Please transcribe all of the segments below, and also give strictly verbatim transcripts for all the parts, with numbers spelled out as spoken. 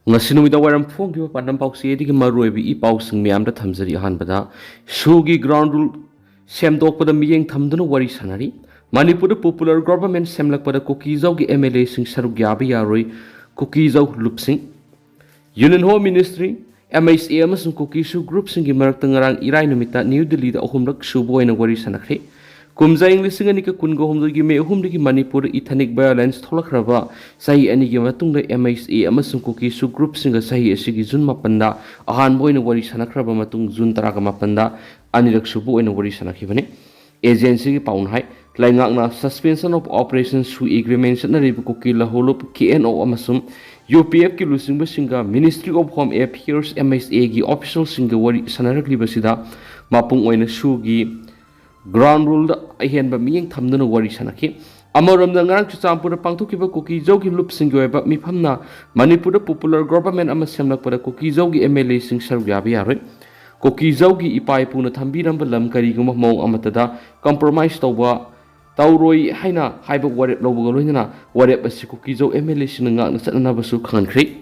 ꯉꯁꯤ ꯅꯨꯃꯤꯗꯥꯡ ꯋꯥꯏꯔꯝ ꯐꯣꯡꯈꯤꯕ ꯄꯥꯟꯗꯝ ꯄꯥꯎꯆꯦꯗꯒꯤ ꯃꯔꯨꯑꯣꯏꯕ ꯏ ꯄꯥꯎꯁꯤꯡ ꯃꯌꯥꯝꯗ ꯊꯝꯖꯔꯤ꯫ ꯑꯍꯥꯟꯕꯗ, ꯁꯨꯒꯤ ground rule ꯁꯦꯝꯗꯣꯛꯄꯗ ꯃꯤꯠꯌꯦꯡ ꯊꯝꯗꯨꯅ ꯋꯥꯔꯤ ꯁꯥꯟꯅꯔꯤ꯫ ꯃꯅꯤꯄꯨꯔꯗ popular government ꯁꯦꯝꯂꯛꯄꯗ ꯀꯨꯀꯤꯖꯧꯒꯤ M L A ꯁꯤꯡ ꯁꯔꯨꯛ ꯌꯥꯕ ꯌꯥꯔꯣꯏ, ꯀꯨꯀꯤꯖꯧ ꯂꯨꯞꯁꯤꯡ꯫ Union Home Ministry, M H A ꯑꯃꯁꯨꯡ ꯀꯨꯀꯤ ꯁꯨ group ꯁꯤꯡꯒꯤ ꯃꯔꯛꯇ ꯉꯔꯥꯡ ꯏꯔꯥꯏ ꯅꯨꯃꯤꯠꯇ ꯅ꯭ꯌꯨ ꯗꯤꯜꯂꯤꯗ ꯑꯍꯨꯝꯂꯛ ꯁꯨꯕ ꯑꯣꯏꯅ ꯋꯥꯔꯤ ꯁꯥꯟꯅꯈ꯭ꯔꯦ꯫ ꯀꯨꯝꯖꯥ ꯏꯪ ꯂꯤꯁꯤꯡ ꯑꯅꯤꯒ ꯀꯨꯟꯒ ꯍꯨꯝꯗꯣꯏꯒꯤ ꯃꯦ ꯑꯍꯨꯝꯗꯒꯤ ꯃꯅꯤꯄꯨꯔꯗ ethnic violence ꯊꯣꯛꯂꯛꯈ꯭ꯔꯕ ꯆꯍꯤ ꯑꯅꯤꯒꯤ ꯃꯇꯨꯡꯗ M H A ꯑꯃꯁꯨꯡ ꯀꯨꯀꯤ ꯁꯨ group ꯁꯤꯡꯒ ꯆꯍꯤ ꯑꯁꯤꯒꯤ ꯖꯨꯟ ꯃꯥꯄꯟꯗ ꯑꯍꯥꯟꯕ ꯑꯣꯏꯅ ꯋꯥꯔꯤ ꯁꯥꯟꯅꯈ꯭ꯔꯕ ꯃꯇꯨꯡ, ꯖꯨꯟ ꯇꯔꯥꯒ ꯃꯥꯄꯟꯗ ꯑꯅꯤꯔꯛ ꯁꯨꯕ ꯑꯣꯏꯅ ꯋꯥꯔꯤ ꯁꯥꯟꯅꯈꯤꯕꯅꯤ꯫ Agency ꯒꯤ ꯄꯥꯎꯅ ꯍꯥꯏ, ꯂꯩꯉꯥꯛꯅ Suspension of Operation ꯁꯨ agreement ꯆꯠꯅꯔꯤꯕ ꯀꯨꯀꯤ ꯂꯍꯨꯂꯨꯞ, K N O ꯑꯃꯁꯨꯡ U P F ꯀꯤ ꯂꯨꯆꯤꯡꯕꯁꯤꯡꯒ Ministry of Home Affairs, M H A ꯒꯤ official ꯁꯤꯡꯒ ꯋꯥꯔꯤ ꯁꯥꯟꯅꯔꯛꯂꯤꯕꯁꯤꯗ ꯃꯄꯨꯡ ꯑꯣꯏꯅ ꯁꯨꯒꯤ ground rule ꯗ ꯑꯍꯦꯟꯕ ꯃꯤꯠꯌꯦꯡ ꯊꯝꯗꯨꯅ ꯋꯥꯔꯤ ꯁꯥꯟꯅꯈꯤ꯫ ꯑꯃꯔꯣꯝꯗ, ꯉꯔꯥꯡ ꯆꯨꯔꯆꯥꯟꯄꯨꯔꯗ ꯄꯥꯡꯊꯣꯛꯈꯤꯕ ꯀꯨꯀꯤꯖꯧꯒꯤ ꯂꯨꯞꯁꯤꯡꯒꯤ ꯑꯣꯏꯕ ꯃꯤꯐꯝꯅ ꯃꯅꯤꯄꯨꯔꯗ popular government ꯑꯃ ꯁꯦꯝꯂꯛꯄꯗ ꯀꯨꯀꯤꯖꯧꯒꯤ M L A ꯁꯤꯡ ꯁꯔꯨꯛ ꯌꯥꯕ ꯌꯥꯔꯣꯏ꯫ ꯀꯨꯀꯤꯖꯧꯒꯤ ꯏꯄꯥ ꯏꯄꯨꯅ ꯊꯝꯕꯤꯔꯝꯕ ꯂꯝ ꯀꯔꯤꯒꯨꯝꯕ ꯃꯑꯣꯡ ꯑꯃꯠꯇꯗ compromise ꯇꯧꯕ, ꯇꯧꯔꯣꯏ ꯍꯥꯏꯅ ꯍꯥꯏꯕ ꯋꯥꯔꯦꯞ ꯂꯧꯕꯒ ꯂꯣꯏꯅꯅ ꯋꯥꯔꯦꯞ ꯑꯁꯤ ꯀꯨꯀꯤꯖꯧ M L A ꯁꯤꯡꯅ ꯉꯥꯛꯅ ꯆꯠꯅꯅꯕꯁꯨ ꯈꯪꯍꯟꯈ꯭ꯔꯦ꯫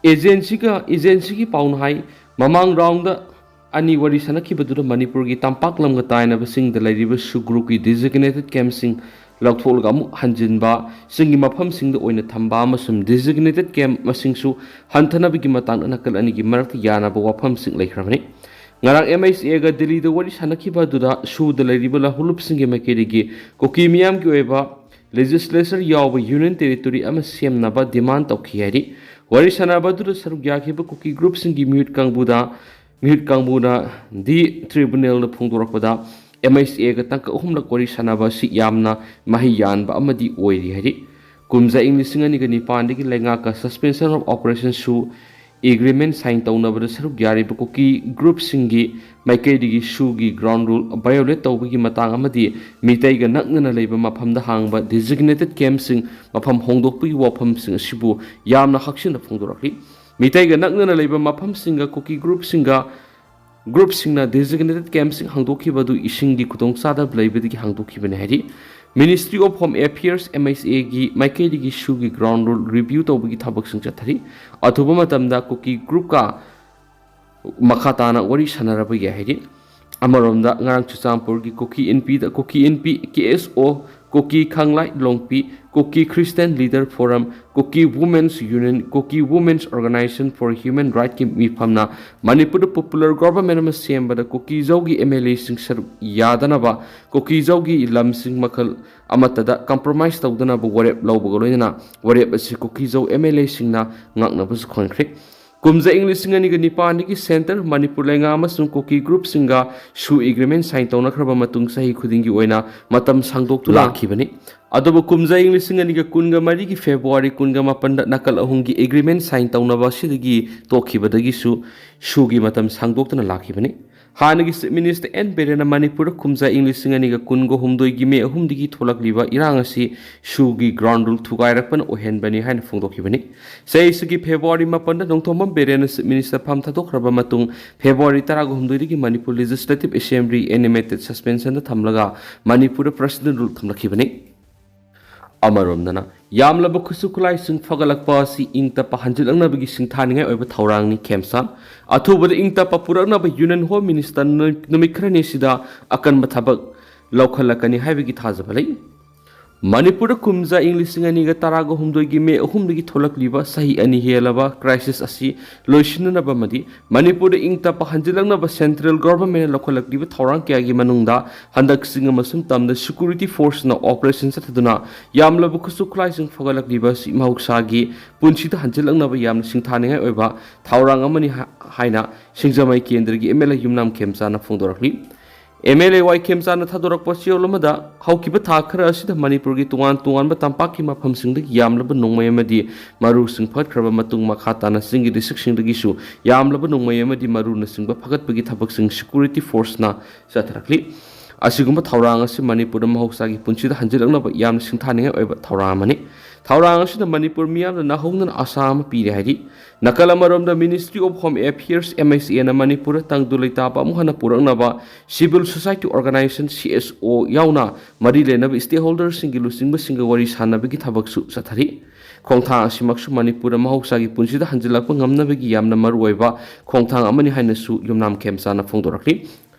Agency ꯒ, agency ꯒꯤ ꯄꯥꯎꯅ ꯍꯥꯏ, ꯃꯃꯥꯡ round ꯑꯅꯤ ꯋꯥꯔꯤ ꯁꯥꯟꯅꯈꯤꯕꯗꯨꯗ ꯃꯅꯤꯄꯨꯔꯒꯤ ꯇꯝꯄꯥꯛ ꯂꯝꯒ ꯇꯥꯏꯅꯕꯁꯤꯡꯗ ꯂꯩꯔꯤꯕ ꯁꯨ group ꯀꯤ designated camp ꯁꯤꯡ ꯂꯧꯊꯣꯛꯂꯒ ꯑꯃꯨꯛ ꯍꯟꯖꯤꯟꯕ, ꯁꯤꯡꯒꯤ ꯃꯐꯝꯁꯤꯡꯗ ꯑꯣꯏꯅ ꯊꯝꯕ ꯑꯃꯁꯨꯡ designated camp ꯃꯁꯤꯡꯁꯨ ꯍꯟꯊꯅꯕꯒꯤ ꯃꯇꯥꯡꯗ ꯅꯥꯀꯜ ꯑꯅꯤꯒꯤ ꯃꯔꯛꯇ ꯌꯥꯅꯕ ꯋꯥꯐꯝꯁꯤꯡ ꯂꯩꯈ꯭ꯔꯕꯅꯤ꯫ ꯉꯔꯥꯡ M H A ꯒ ꯗꯤꯜꯂꯤꯗ ꯋꯥꯔꯤ ꯁꯥꯟꯅꯈꯤꯕ ꯑꯗꯨꯗ ꯁꯨꯗ ꯂꯩꯔꯤꯕ ꯂꯍꯨꯂꯨꯞꯁꯤꯡꯒꯤ ꯃꯥꯏꯀꯩꯗꯒꯤ ꯀꯨꯀꯤ ꯃꯤꯌꯥꯝꯒꯤ ꯑꯣꯏꯕ legislature ꯌꯥꯎꯕ union territory ꯑꯃ ꯁꯦꯝꯅꯕ demand ꯇꯧꯈꯤ ꯍꯥꯏꯔꯤ꯫ ꯋꯥꯔꯤ ꯁꯥꯟꯅꯕ ꯑꯗꯨꯗ ꯁꯔꯨꯛ ꯌꯥꯈꯤꯕ ꯀꯨꯀꯤ group ꯁꯤꯡꯒꯤ ꯃꯤꯍꯨꯠ ꯀꯥꯡꯕꯨꯗ, ꯃꯤꯍꯨꯠ ꯀꯥꯡꯕꯨꯅ D tribunal the ꯐꯣꯡꯗꯣꯔꯛꯄꯗ, M H A ꯒ ꯇꯥꯡꯀꯛ ꯑꯍꯨꯝꯂꯛ ꯋꯥꯔꯤ ꯁꯥꯟꯅꯕ ꯑꯁꯤ ꯌꯥꯝꯅ ꯃꯍꯩ ꯌꯥꯟꯕ ꯑꯃꯗꯤ ꯑꯣꯏꯔꯤ ꯍꯥꯏꯔꯤ꯫ ꯀꯨꯝꯖꯥ ꯏꯪ ꯂꯤꯁꯤꯡ ꯑꯅꯤꯒ ꯅꯤꯄꯥꯟꯗꯒꯤ ꯂꯩꯉꯥꯛꯀ Suspension of Operation ꯁꯨ agreement sign ꯇꯧꯅꯕꯗ ꯁꯔꯨꯛ ꯌꯥꯔꯤꯕ ꯀꯨꯀꯤ group ꯁꯤꯡꯒꯤ ꯃꯥꯏꯀꯩꯗꯒꯤ ꯁꯨꯒꯤ ground rule violate ꯇꯧꯕꯒꯤ ꯃꯇꯥꯡ ꯑꯃꯗꯤ ꯃꯤꯇꯩꯒ ꯅꯛꯅꯅ ꯂꯩꯕ ꯃꯐꯝꯗ ꯍꯥꯡꯕ designated camp ꯁꯤꯡ ꯃꯐꯝ ꯍꯣꯡꯗꯣꯛꯄꯒꯤ ꯋꯥꯐꯝꯁꯤꯡ ꯑꯁꯤꯕꯨ ꯌꯥꯝꯅ ꯍꯛꯆꯤꯟꯅ ꯐꯣꯡꯗꯣꯔꯛꯂꯤ꯫ ꯃꯤꯇꯩꯒ ꯅꯛꯅꯅ ꯂꯩꯕ ꯃꯐꯝꯁꯤꯡꯒ ꯀꯨꯀꯤ group ꯁꯤꯡꯒ, group ꯁꯤꯡꯅ designated camp ꯁꯤꯡ ꯍꯥꯡꯗꯣꯛꯈꯤꯕ ꯑꯗꯨ ꯏꯁꯤꯡꯒꯤ ꯈꯨꯗꯣꯡꯆꯥꯗꯕ ꯂꯩꯕꯗꯒꯤ ꯍꯥꯡꯗꯣꯛꯈꯤꯕꯅꯤ ꯍꯥꯏꯔꯤ꯫ Ministry of Home Affairs, M H A ꯒꯤ ꯃꯥꯏꯀꯩꯗꯒꯤ ꯁꯨꯒꯤ ground rule review ꯇꯧꯕꯒꯤ ꯊꯕꯛꯁꯤꯡ ꯆꯠꯊꯔꯤ꯫ ꯑꯊꯨꯕ ꯃꯇꯝꯗ ꯀꯨꯀꯤ groupꯀ ꯃꯈꯥ ꯇꯥꯅ ꯋꯥꯔꯤ ꯁꯥꯟꯅꯔꯕ ꯌꯥꯏ ꯍꯥꯏꯔꯤ꯫ ꯑꯃꯔꯣꯝꯗ ꯉꯔꯥꯡ ꯆꯨꯔꯆꯥꯟꯄꯨꯔꯒꯤ ꯀꯨꯀꯤ ꯏꯟꯄꯤꯗ ꯀꯨꯀꯤ ꯏꯟꯄꯤ, K S O, Kuki ꯈꯪꯂꯥꯏ ꯂꯣꯡꯄꯤ, Kuki Christian Leader Forum, Kuki Women's Union, Kuki Women's Organization for Human Rightꯀꯤ ꯃꯤꯐꯝꯅ ꯃꯅꯤꯄꯨꯔꯗ popular government ꯑꯃ ꯁꯦꯝꯕꯗ ꯀꯨꯀꯤꯖꯧꯒꯤ M L Aꯁꯤꯡ ꯁꯔꯨꯛ ꯌꯥꯗꯅꯕ ꯀꯨꯀꯤꯖꯧꯒꯤ ꯂꯝꯁꯤꯡ ꯃꯈꯜ ꯑꯃꯠꯇꯗ compromise ꯇꯧꯗꯅꯕ ꯋꯥꯔꯦꯞ ꯂꯧꯕꯒ ꯂꯣꯏꯅꯅ ꯋꯥꯔꯦꯞ ꯑꯁꯤ ꯀꯨꯀꯤꯖꯧ M L Aꯁꯤꯡꯅ ꯉꯛꯅꯕꯁꯨ ꯈꯣꯟꯈ꯭ꯔꯦ꯫ ꯀꯨꯝꯖꯥ ꯏꯪ ꯂꯤꯁꯤꯡ ꯑꯅꯤꯒ ꯅꯤꯄꯥꯟꯗꯒꯤ Centre, ꯃꯅꯤꯄꯨꯔ ꯂꯩꯉꯥꯛ ꯑꯃꯁꯨꯡ ꯀꯨꯀꯤ groupꯁꯤꯡꯒ ꯁꯨ agreement sign ꯇꯧꯅꯈ꯭ꯔꯕ ꯃꯇꯨꯡ ꯆꯍꯤ ꯈꯨꯗꯤꯡꯒꯤ ꯑꯣꯏꯅ ꯃꯇꯝ ꯁꯥꯡꯗꯣꯛꯇꯨꯅ ꯂꯥꯛꯈꯤꯕꯅꯤ꯫ ꯑꯗꯨꯕꯨ ꯀꯨꯝꯖꯥ ꯏꯪ ꯂꯤꯁꯤꯡ ꯑꯅꯤꯒ ꯀꯨꯟꯒ ꯃꯔꯤꯒꯤ February ꯀꯨꯟꯒ ꯃꯥꯄꯟꯗ ꯅꯥꯀꯜ ꯑꯍꯨꯝꯒꯤ agreement sign ꯇꯧꯅꯕ ꯑꯁꯤꯗꯒꯤ ꯇꯣꯛꯈꯤꯕꯗꯒꯤꯁꯨ ꯁꯨꯒꯤ ꯃꯇꯝ ꯁꯥꯡꯗꯣꯛꯇꯨꯅ ꯂꯥꯛꯈꯤꯕꯅꯤ꯫ ꯍꯥꯟꯅꯒꯤ Chief Minister N ꯕꯤꯔꯦꯟꯅ ꯃꯅꯤꯄꯨꯔꯗ ꯀꯨꯝꯖꯥ ꯏꯪ ꯂꯤꯁꯤꯡ ꯑꯅꯤꯒ ꯀꯨꯟꯒ ꯍꯨꯝꯗꯣꯏꯒꯤ May ꯑꯍꯨꯝꯗꯒꯤ ꯊꯣꯛꯂꯛꯂꯤꯕ ꯏꯔꯥꯡ ꯑꯁꯤ ꯁꯨꯒꯤ ground rule ꯊꯨꯒꯥꯏꯔꯛꯄꯅ ꯑꯣꯏꯍꯟꯕꯅꯤ ꯍꯥꯏꯅ ꯐꯣꯡꯗꯣꯛꯈꯤꯕꯅꯤ꯫ ꯆꯍꯤꯁꯤꯒꯤ February ꯃꯥꯄꯟꯗ ꯅꯣꯡꯊꯣꯝꯕꯝ ꯕꯤꯔꯦꯟꯅ Chief Minister ꯐꯝ ꯊꯥꯗꯣꯛꯈ꯭ꯔꯕ ꯃꯇꯨꯡ February ꯇꯔꯥꯒ ꯍꯨꯝꯗꯣꯏꯗꯒꯤ ꯃꯅꯤꯄꯨꯔ Legislative Assembly animated suspensionꯗ ꯊꯝꯂꯒ ꯃꯅꯤꯄꯨꯔꯗ President rule ꯊꯝꯂꯛꯈꯤꯕꯅꯤ꯫ ꯑꯃꯔꯣꯝꯗꯅ ꯌꯥꯝꯂꯕ ꯈꯨꯠꯁꯨ ꯈꯨꯠꯂꯥꯏꯁꯤꯡ ꯐꯒꯠꯂꯛꯄ ꯑꯁꯤ ꯏꯪ ꯇꯞꯄ ꯍꯟꯖꯤꯜꯂꯛꯅꯕꯒꯤ ꯁꯤꯡꯊꯥꯅꯤꯡꯉꯥꯏ ꯑꯣꯏꯕ ꯊꯧꯔꯥꯡꯅꯤ꯫ ꯈꯦꯝꯆꯥꯟ ꯑꯊꯨꯕꯗ ꯏꯪ ꯇꯞꯄ ꯄꯨꯔꯛꯅꯕ Union Home Minister ꯅꯨꯃꯤꯠ ꯈꯔꯅꯤ ꯑꯁꯤꯗ ꯑꯀꯟꯕ ꯊꯕꯛ ꯂꯧꯈꯠꯂꯛꯀꯅꯤ ꯍꯥꯏꯕꯒꯤ ꯊꯥꯖꯕ ꯂꯩ꯫ ꯃꯅꯤꯄꯨꯔꯗ ꯀꯨꯝꯖꯥ ꯏꯪ ꯂꯤꯁꯤꯡ ꯑꯅꯤꯒ ꯇꯔꯥꯒ ꯍꯨꯝꯗꯣꯏꯒꯤ May ꯑꯍꯨꯝꯗꯒꯤ ꯊꯣꯛꯂꯛꯂꯤꯕ ꯆꯍꯤ ꯑꯅꯤ ꯍꯦꯜꯂꯕ crisis ꯑꯁꯤ ꯂꯣꯏꯁꯤꯟꯅꯅꯕ ꯑꯃꯗꯤ ꯃꯅꯤꯄꯨꯔꯗ ꯏꯪ ꯇꯞꯄ ꯍꯟꯖꯤꯜꯂꯛꯅꯕ central governmentꯅ ꯂꯧꯈꯠꯂꯛꯂꯤꯕ ꯊꯧꯔꯥꯡ ꯀꯌꯥꯒꯤ ꯃꯅꯨꯡꯗ ꯍꯟꯗꯛ ꯆꯤꯡ ꯑꯃꯁꯨꯡ ꯇꯝꯗ security forceꯅ operation ꯆꯠꯊꯗꯨꯅ ꯌꯥꯝꯂꯕ ꯈꯨꯠꯁꯨ ꯈꯨꯠꯂꯥꯏꯁꯤꯡ ꯐꯒꯠꯂꯛꯂꯤꯕ ꯑꯁꯤ ꯃꯍꯧꯁꯥꯒꯤ ꯄꯨꯟꯁꯤꯗ ꯍꯟꯖꯤꯜꯂꯛꯅꯕ ꯌꯥꯝꯅ ꯁꯤꯡꯊꯥꯅꯤꯡꯉꯥꯏ ꯑꯣꯏꯕ ꯊꯧꯔꯥꯡ ꯑꯃꯅꯤ ꯍꯥꯏꯅ ꯁꯤꯡꯖꯃꯩ ꯀꯦꯟꯗ꯭ꯔꯒꯤ M L A Yumnam ꯈꯦꯝꯆꯥꯅ ꯐꯣꯡꯗꯣꯔꯛꯂꯤ꯫ M L A ꯋꯥꯏ ꯈꯦꯝꯆꯥꯅ ꯊꯥꯗꯣꯔꯛꯄ ꯆꯦꯔꯣꯜ ꯑꯃꯗ ꯍꯧꯈꯤꯕ ꯊꯥ ꯈꯔ ꯑꯁꯤꯗ ꯃꯅꯤꯄꯨꯔꯒꯤ ꯇꯣꯉꯥꯟ ꯇꯣꯉꯥꯟꯕ ꯇꯝꯄꯥꯛꯀꯤ ꯃꯐꯝꯁꯤꯡꯗꯒꯤ ꯌꯥꯝꯂꯕ ꯅꯣꯡꯃꯩ ꯑꯃꯗꯤ ꯃꯔꯨꯁꯤꯡ ꯐꯒꯠꯈ꯭ꯔꯕ ꯃꯇꯨꯡ ꯃꯈꯥ ꯇꯥꯅ ꯆꯤꯡꯒꯤ districtꯁꯤꯡꯗꯒꯤꯁꯨ ꯌꯥꯝꯂꯕ ꯅꯣꯡꯃꯩ ꯑꯃꯗꯤ ꯃꯔꯨꯅꯆꯤꯡꯕ ꯐꯒꯠꯄꯒꯤ ꯊꯕꯛꯁꯤꯡ security forceꯅ ꯆꯠꯊꯔꯛꯂꯤ꯫ ꯑꯁꯤꯒꯨꯝꯕ ꯊꯧꯔꯥꯡ ꯑꯁꯤ ꯃꯅꯤꯄꯨꯔꯗ ꯃꯍꯧꯁꯥꯒꯤ ꯄꯨꯟꯁꯤꯗ ꯍꯟꯖꯤꯜꯂꯛꯅꯕ ꯌꯥꯝꯅ ꯁꯤꯡꯊꯥꯅꯤꯡꯉꯥꯏ ꯑꯣꯏꯕ ꯊꯧꯔꯥꯡ ꯑꯃꯅꯤ꯫ ꯊꯧꯔꯥꯡ ꯑꯁꯤꯗ ꯃꯅꯤꯄꯨꯔ ꯃꯤꯌꯥꯝꯗ ꯅꯧꯍꯧꯅꯅ ꯑꯥꯁꯥ ꯑꯃ ꯄꯤꯔꯦ ꯍꯥꯏꯔꯤ꯫ ꯅꯥꯀꯜ ꯑꯃꯔꯣꯝꯗ, Ministry of Home Affairs, M H A ꯅ ꯃꯅꯤꯄꯨꯔꯗ ꯇꯪꯗꯨ ꯂꯩꯇꯥꯕ ꯑꯃꯨꯛ ꯍꯟꯅ ꯄꯨꯔꯛꯅꯕ civil society organization, C S O ꯌꯥꯎꯅ ꯃꯔꯤ ꯂꯩꯅꯕ stakeholderꯁꯤꯡꯒꯤ ꯂꯨꯆꯤꯡꯕꯁꯤꯡꯒ ꯋꯥꯔꯤ ꯁꯥꯟꯅꯕꯒꯤ ꯊꯕꯛꯁꯨ ꯆꯠꯊꯔꯤ꯫ ꯈꯣꯡꯊꯥꯡ ꯑꯁꯤꯃꯛꯁꯨ ꯃꯅꯤꯄꯨꯔꯗ ꯃꯍꯧꯁꯥꯒꯤ ꯄꯨꯟꯁꯤꯗ ꯍꯟꯖꯤꯜꯂꯛꯄ ꯉꯝꯅꯕꯒꯤ ꯌꯥꯝꯅ ꯃꯔꯨꯑꯣꯏꯕ ꯈꯣꯡꯊꯥꯡ ꯑꯃꯅꯤ ꯍꯥꯏꯅꯁꯨ ꯌꯨꯝꯅꯥꯝ ꯈꯦꯝꯆꯥꯅ ꯐꯣꯡꯗꯣꯔꯛꯂꯤ꯫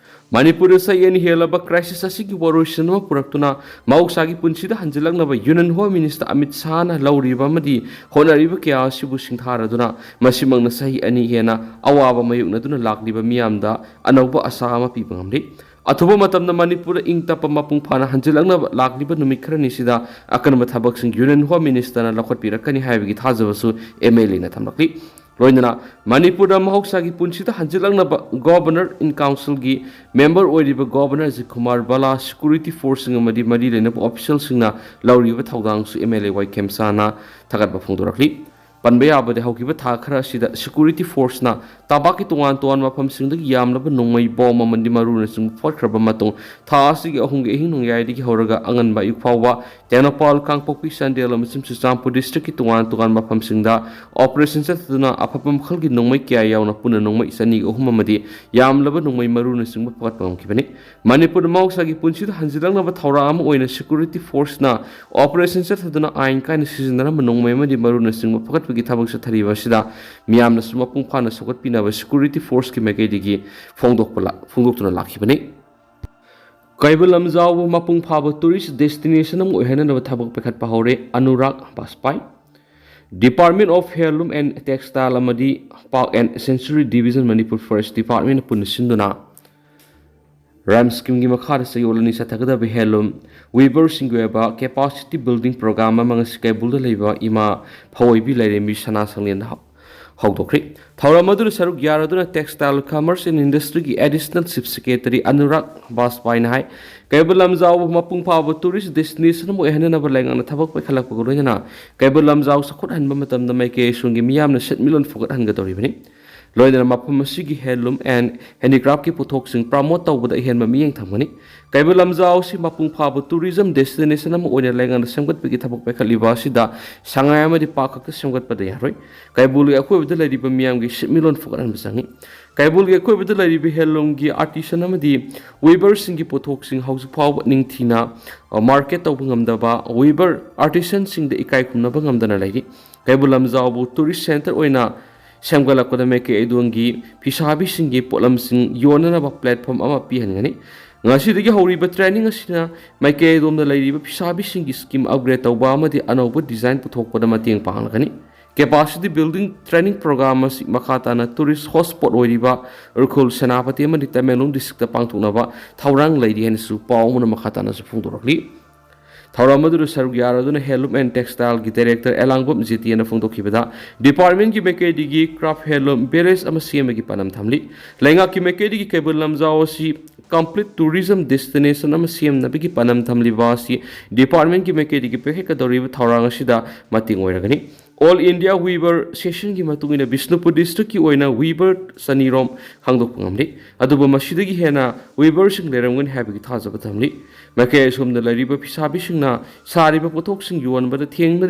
ꯃꯅꯤꯄꯨꯔꯗ ꯆꯍꯤ ꯑꯅꯤ ꯍꯦꯜꯂꯕ crisis ꯑꯁꯤꯒꯤ ꯋꯥꯔꯣꯏꯁꯤꯟ ꯑꯃ ꯄꯨꯔꯛꯇꯨꯅ ꯃꯍꯧꯁꯥꯒꯤ ꯄꯨꯟꯁꯤꯗ ꯍꯟꯖꯤꯜꯂꯛꯅꯕ Union Home Minister ꯑꯃꯤꯠ ꯁꯥꯍꯅ ꯂꯧꯔꯤꯕ ꯑꯃꯗꯤ ꯍꯣꯠꯅꯔꯤꯕ ꯀꯌꯥ ꯑꯁꯤꯕꯨ ꯁꯤꯡꯊꯥꯔꯗꯨꯅ ꯃꯁꯤꯃꯛꯅ ꯆꯍꯤ ꯑꯅꯤ ꯍꯦꯟꯅ ꯑꯋꯥꯕ ꯃꯥꯌꯣꯛꯅꯗꯨꯅ ꯂꯥꯛꯂꯤꯕ ꯃꯤꯌꯥꯝꯗ ꯑꯅꯧꯕ ꯑꯥꯁꯥ ꯑꯃ ꯄꯤꯕ ꯉꯝꯂꯤ꯫ ꯑꯊꯨꯕ ꯃꯇꯝꯗ ꯃꯅꯤꯄꯨꯔꯗ ꯏꯪ ꯇꯞꯄ ꯃꯄꯨꯡ ꯐꯥꯅ ꯍꯟꯖꯤꯜꯂꯛꯅꯕ ꯂꯥꯛꯂꯤꯕ ꯅꯨꯃꯤꯠ ꯈꯔꯅꯤꯁꯤꯗ ꯑꯀꯟꯕ ꯊꯕꯛꯁꯤꯡ Union Home Ministerꯅ ꯂꯧꯈꯠꯄꯤꯔꯛꯀꯅꯤ ꯍꯥꯏꯕꯒꯤ ꯊꯥꯖꯕꯁꯨ M L Aꯅ ꯊꯝꯂꯛꯂꯤ꯫ ꯂꯣꯏꯅꯅ ꯃꯅꯤꯄꯨꯔꯗ ꯃꯍꯧꯁꯥꯒꯤ ꯄꯨꯟꯁꯤꯗ ꯍꯟꯖꯤꯜꯂꯛꯅꯕ Governor in Councilꯒꯤ member ꯑꯣꯏꯔꯤꯕ Governor ꯑꯖꯤꯠ ꯀꯨꯃꯥꯔ ꯕꯂꯥ, security forceꯁꯤꯡ ꯑꯃꯗꯤ ꯃꯔꯤ ꯂꯩꯅꯕ officialꯁꯤꯡꯅ ꯂꯧꯔꯤꯕ ꯊꯧꯗꯥꯡꯁꯨ M L A ꯋꯥꯏ ꯈꯦꯝꯆꯥꯅ ꯊꯥꯒꯠꯄ ꯐꯣꯡꯗꯣꯔꯛꯂꯤ꯫ ꯄꯟꯕ ꯌꯥꯕꯗꯤ, ꯍꯧꯈꯤꯕ ꯊꯥ ꯈꯔ ꯑꯁꯤꯗ security forceꯅ ꯇꯝꯄꯥꯛꯀꯤ ꯇꯣꯉꯥꯟ ꯇꯣꯉꯥꯟꯕ ꯃꯐꯝꯁꯤꯡꯗꯒꯤ ꯌꯥꯝꯂꯕ ꯅꯣꯡꯃꯩ, ꯕꯣꯝ ꯑꯃꯗꯤ ꯃꯔꯨꯅꯆꯤꯡꯕ ꯐꯥꯒꯠꯈ꯭ꯔꯕ ꯃꯇꯨꯡ, ꯊꯥ ꯑꯁꯤꯒꯤ ꯑꯍꯨꯝꯒꯤ ꯑꯍꯤꯡ ꯅꯣꯡꯌꯥꯏꯗꯒꯤ ꯍꯧꯔꯒ ꯑꯉꯟꯕ ꯑꯌꯨꯛ ꯐꯥꯎꯕ ꯇꯦꯡꯅꯧꯄꯥꯜ, ꯀꯥꯡꯄꯣꯛꯄꯤ, ꯆꯥꯟꯗꯦꯜ ꯑꯃꯁꯨꯡ ꯆꯨꯔꯆꯥꯟꯄꯨꯔ districtꯀꯤ ꯇꯣꯉꯥꯟ ꯇꯣꯉꯥꯟꯕ ꯃꯐꯝꯁꯤꯡꯗ operation ꯆꯠꯊꯗꯨꯅ ꯑꯐꯕ ꯃꯈꯜꯒꯤ ꯅꯣꯡꯃꯩ ꯀꯌꯥ ꯌꯥꯎꯅ ꯄꯨꯟꯅ ꯅꯣꯡꯃꯩ ꯆꯅꯤꯒ ꯑꯍꯨꯝ ꯑꯃꯗꯤ ꯌꯥꯝꯂꯕ ꯅꯣꯡꯃꯩ ꯃꯔꯨꯅꯆꯤꯡꯕ ꯐꯥꯒꯠꯄ ꯉꯝꯈꯤꯕꯅꯤ꯫ ꯃꯅꯤꯄꯨꯔꯗ ꯃꯍꯧꯁꯥꯒꯤ ꯄꯨꯟꯁꯤꯗ ꯍꯟꯖꯤꯜꯂꯛꯅꯕ ꯊꯧꯔꯥꯡ ꯑꯃ ꯑꯣꯏꯅ security forceꯅ operation ꯆꯠꯊꯗꯨꯅ ꯑꯥꯏꯟ ꯀꯥꯏꯅ ꯁꯤꯖꯤꯟꯅꯔꯝꯕ ꯅꯣꯡꯃꯩ ꯑꯃꯗꯤ ꯃꯔꯨꯅꯆꯤꯡꯕ ꯐꯥꯒꯠꯄꯒꯤ ꯊꯕꯛ ꯆꯠꯊꯔꯤꯕ ꯑꯁꯤꯗ ꯃꯤꯌꯥꯝꯅꯁꯨ ꯃꯄꯨꯡ ꯐꯥꯅ ꯁꯧꯒꯠꯄꯤꯅꯕ security forceꯀꯤ ꯃꯥꯏꯀꯩꯗꯒꯤ ꯐꯣꯡꯗꯣꯛꯄ ꯂꯥ-, ꯐꯣꯡꯗꯣꯛꯇꯨꯅ ꯂꯥꯛꯈꯤꯕꯅꯤ꯫ ꯀꯩꯕꯨꯜ ꯂꯝꯖꯥꯎꯕꯨ ꯃꯄꯨꯡ ꯐꯥꯕ tourist destination ꯑꯃ ꯑꯣꯏꯍꯟꯅꯅꯕ ꯊꯕꯛ ꯄꯥꯏꯈꯠꯄ ꯍꯧꯔꯦ꯫ Anurag ꯕꯥꯖꯄꯥꯏ꯫ Department of Handloom and Textile ꯑꯃꯗꯤ Park and Sanctuary Division, Manipur Forest Departmentꯅ ꯄꯨꯟꯅ ꯁꯤꯟꯗꯨꯅ ꯔꯥꯝ schemeꯒꯤ ꯃꯈꯥꯗ ꯆꯌꯣꯜ ꯑꯅꯤ ꯆꯠꯊꯒꯗꯕ handloom weaverꯁꯤꯡꯒꯤ ꯑꯣꯏꯕ capacity building program ꯑꯃ ꯉꯁꯤ ꯀꯩꯕꯨꯜꯗ ꯂꯩꯕ ꯏꯃꯥ ꯐꯋꯣꯏꯕꯤ ꯂꯥꯏꯔꯦꯝꯕꯤ ꯁꯅꯥ ꯁꯪꯂꯦꯟꯗ ꯍꯧ-, ꯍꯧꯗꯣꯛꯈ꯭ꯔꯤ꯫ ꯊꯧꯔꯝ ꯑꯗꯨꯗ ꯁꯔꯨꯛ ꯌꯥꯔꯗꯨꯅ Textile, Commerce and Industryꯒꯤ Additional Chief Secretary Anurag ꯕꯥꯖꯄꯥꯏꯅ ꯍꯥꯏ, ꯀꯩꯕꯨꯜ ꯂꯝꯖꯥꯎꯕꯨ ꯃꯄꯨꯡ ꯐꯥꯕ tourist destination ꯑꯃ ꯑꯣꯏꯍꯟꯅꯅꯕ ꯂꯩꯉꯥꯛꯅ ꯊꯕꯛ ꯄꯥꯏꯈꯠꯂꯛꯄꯒ ꯂꯣꯏꯅꯅ ꯀꯩꯕꯨꯜ ꯂꯝꯖꯥꯎ ꯆꯥꯎꯈꯠꯍꯟꯕ ꯃꯇꯝꯗ ꯃꯥꯏꯀꯩ ꯑꯁꯣꯝꯒꯤ ꯃꯤꯌꯥꯝꯅ ꯁꯦꯟꯃꯤꯠꯂꯣꯟ ꯐꯒꯠꯍꯟꯒꯗꯧꯔꯤꯕꯅꯤ꯫ ꯂꯣꯏꯅꯅ ꯃꯐꯝ ꯑꯁꯤꯒꯤ handloom and handicraftꯀꯤ ꯄꯣꯠꯊꯣꯛꯁꯤꯡ promote ꯇꯧꯕꯗ ꯑꯍꯦꯟꯕ ꯃꯤꯠꯌꯦꯡ ꯊꯝꯒꯅꯤ꯫ ꯀꯩꯕꯨꯜ ꯂꯝꯖꯥꯎ ꯑꯁꯤ ꯃꯄꯨꯡ ꯐꯥꯕ tourism destination ꯑꯃ ꯑꯣꯏꯅ ꯂꯩꯉꯥꯛꯅ ꯁꯦꯝꯒꯠꯄꯒꯤ ꯊꯕꯛ ꯄꯥꯏꯈꯠꯂꯤꯕ ꯑꯁꯤꯗ ꯁꯉꯥꯏ ꯑꯃꯗꯤ park ꯈꯛꯇ ꯁꯦꯝꯒꯠꯄꯗ ꯌꯥꯔꯣꯏ꯫ ꯀꯩꯕꯨꯜꯒꯤ ꯑꯀꯣꯏꯕꯗ ꯂꯩꯔꯤꯕ ꯃꯤꯌꯥꯝꯒꯤ ꯁꯦꯟꯃꯤꯠꯂꯣꯟ ꯐꯒꯠꯍꯟꯕ ꯆꯪꯏ꯫ ꯀꯩꯕꯨꯜꯒꯤ ꯑꯀꯣꯏꯕꯗ ꯂꯩꯔꯤꯕ handloomꯒꯤ artisan ꯑꯃꯗꯤ weaverꯁꯤꯡꯒꯤ ꯄꯣꯠꯊꯣꯛꯁꯤꯡ ꯍꯧꯖꯤꯛ ꯐꯥꯎꯕ ꯅꯤꯡꯊꯤꯅ, ꯑ, market ꯇꯧꯕ ꯉꯝꯗꯕ weaver artisanꯁꯤꯡꯗ ꯏꯀꯥꯏ ꯈꯨꯝꯅꯕ ꯉꯝꯗꯅ ꯂꯩꯔꯤ꯫ ꯀꯩꯕꯨꯜ ꯂꯝꯖꯥꯎꯕꯨ tourist centre ꯑꯣꯏꯅ ꯁꯦꯝꯒꯠꯂꯛꯄꯗ ꯃꯩꯀꯩ ꯑꯩꯗꯣꯟꯒꯤ ꯐꯤꯁꯥꯕꯤꯁꯤꯡꯒꯤ ꯄꯣꯠꯂꯝꯁꯤꯡ ꯌꯣꯟꯅꯅꯕ platform ꯑꯃ ꯄꯤꯍꯟꯒꯅꯤ꯫ ꯉꯁꯤꯗꯒꯤ ꯍꯧꯔꯤꯕ training ꯑꯁꯤꯅ ꯃꯩꯀꯩ ꯑꯩꯗꯣꯝꯗ ꯂꯩꯔꯤꯕ ꯐꯤꯁꯥꯕꯤꯁꯤꯡꯒꯤ skill upgrade ꯇꯧꯕ ꯑꯃꯗꯤ ꯑꯅꯧꯕ design ꯄꯨꯊꯣꯛꯄꯗ ꯃꯇꯦꯡ ꯄꯥꯡꯂꯒꯅꯤ꯫ Capacity building training program ꯑꯁꯤ ꯃꯈꯥ ꯇꯥꯅ tourist hotspot ꯑꯣꯏꯔꯤꯕ ꯎꯈ꯭ꯔꯨꯜ, ꯁꯦꯅꯥꯄꯇꯤ ꯑꯃꯗꯤ ꯇꯃꯦꯡꯂꯣꯡ districtꯇ ꯄꯥꯡꯊꯣꯛꯅꯕ ꯊꯧꯔꯥꯡ ꯂꯩꯔꯤ ꯍꯥꯏꯅꯁꯨ ꯄꯥꯎ ꯑꯃꯅ ꯃꯈꯥ ꯇꯥꯅꯁꯨ ꯐꯣꯡꯗꯣꯔꯛꯂꯤ꯫ ꯊꯧꯔꯝ ꯑꯗꯨꯗ ꯁꯔꯨꯛ ꯌꯥꯔꯗꯨꯅ handloom and textileꯒꯤ director ꯑꯦꯂꯥꯡꯕꯝ ꯖꯤꯇꯤꯅ ꯐꯣꯡꯗꯣꯛꯈꯤꯕꯗ, departmentꯀꯤ ꯃꯥꯏꯀꯩꯗꯒꯤ craft handloom village ꯑꯃ ꯁꯦꯝꯕꯒꯤ ꯄꯥꯟꯗꯝ ꯊꯝꯂꯤ꯫ ꯂꯩꯉꯥꯛꯀꯤ ꯃꯥꯏꯀꯩꯗꯒꯤ ꯀꯩꯕꯨꯜ ꯂꯝꯖꯥꯎ ꯑꯁꯤ complete tourism destination ꯑꯃ ꯁꯦꯝꯅꯕꯒꯤ ꯄꯥꯟꯗꯝ ꯊꯝꯂꯤꯕ ꯑꯁꯤ departmentꯀꯤ ꯃꯥꯏꯀꯩꯗꯒꯤ ꯄꯥꯏꯈꯠꯀꯗꯧꯔꯤꯕ ꯊꯧꯔꯥꯡ ꯑꯁꯤꯗ ꯃꯇꯦꯡ ꯑꯣꯏꯔꯒꯅꯤ꯫ All India Weaver Sessionꯒꯤ ꯃꯇꯨꯡ ꯏꯟꯅ ꯕꯤꯁꯅꯨꯄꯨꯔ districtꯀꯤ ꯑꯣꯏꯅ weaver ꯆꯅꯤꯔꯣꯝ ꯈꯪꯗꯣꯛꯄ ꯉꯝꯂꯤ꯫ ꯑꯗꯨꯕꯨ ꯃꯁꯤꯗꯒꯤ ꯍꯦꯟꯅ weaverꯁꯤꯡ ꯂꯩꯔꯝꯒꯅꯤ ꯍꯥꯏꯕꯒꯤ ꯊꯥꯖꯕ ꯊꯝꯂꯤ꯫ ꯃꯥꯏꯀꯩ ꯑꯁꯣꯝꯗ ꯂꯩꯔꯤꯕ ꯐꯤꯁꯥꯕꯤꯁꯤꯡꯅ ꯁꯥꯔꯤꯕ ꯄꯣꯠꯊꯣꯛꯁꯤꯡ ꯌꯣꯟꯕꯗ ꯊꯦꯡꯅꯔꯤꯕ